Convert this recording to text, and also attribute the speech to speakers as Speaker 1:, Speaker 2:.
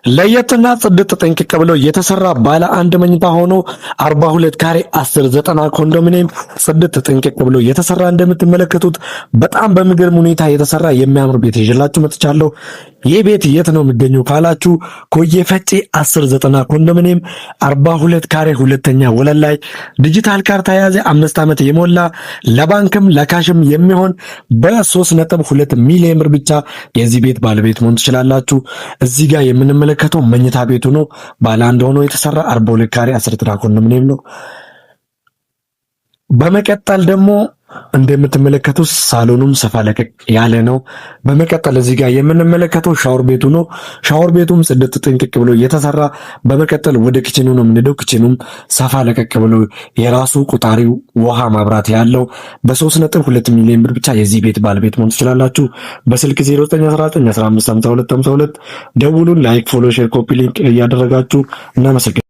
Speaker 1: ለየትና ጽድት ጥንቅቅ ብሎ የተሰራ ባለ አንድ መኝታ ሆኖ 42 ካሬ 10:90 ኮንዶሚኒየም ጽድት ጥንቅቅ ብሎ የተሰራ፣ እንደምትመለከቱት በጣም በሚገርም ሁኔታ የተሰራ የሚያምር ቤት ይዤላችሁ መጥቻለሁ። ይህ ቤት የት ነው የሚገኘው ካላችሁ፣ ኮዬ ፈጬ 10:90 ኮንዶሚኒየም 42 ካሬ ሁለተኛ ወለል ላይ፣ ዲጂታል ካርታ የያዘ፣ 5 ዓመት የሞላ፣ ለባንክም ለ cash ም የሚሆን፣ በ3.2 ሚሊዮን ብር ብቻ የዚህ ቤት ባለቤት መሆን ትችላላችሁ። እዚህ ጋር የምንመለከተው መኝታ ቤቱ ነው። ባለ አንድ ሆኖ የተሰራ 42 ካሬ 10:90 ኮንዶሚኒየም ነው። በመቀጠል ደግሞ እንደምትመለከቱት ሳሎኑም ሰፋ ለቀቅ ያለ ነው። በመቀጠል እዚህ ጋር የምንመለከተው ሻወር ቤቱ ነው። ሻወር ቤቱም ጽድት ጥንቅቅ ብሎ የተሰራ። በመቀጠል ወደ kitchen ኑ ነው የምንሄደው። Kitchen ኑም ሰፋ ለቀቅ ብሎ የራሱ ቆጣሪው፣ ውሃ፣ ማብራት ያለው፣ በ3.2 ሚሊዮን ብር ብቻ የዚህ ቤት ባለቤት መሆን ትችላላችሁ። በስልክ 0919 1552 52 ደውሉን። Like፣ follow፣ share፣ copy link እያደረጋችሁ እናመሰግናለን።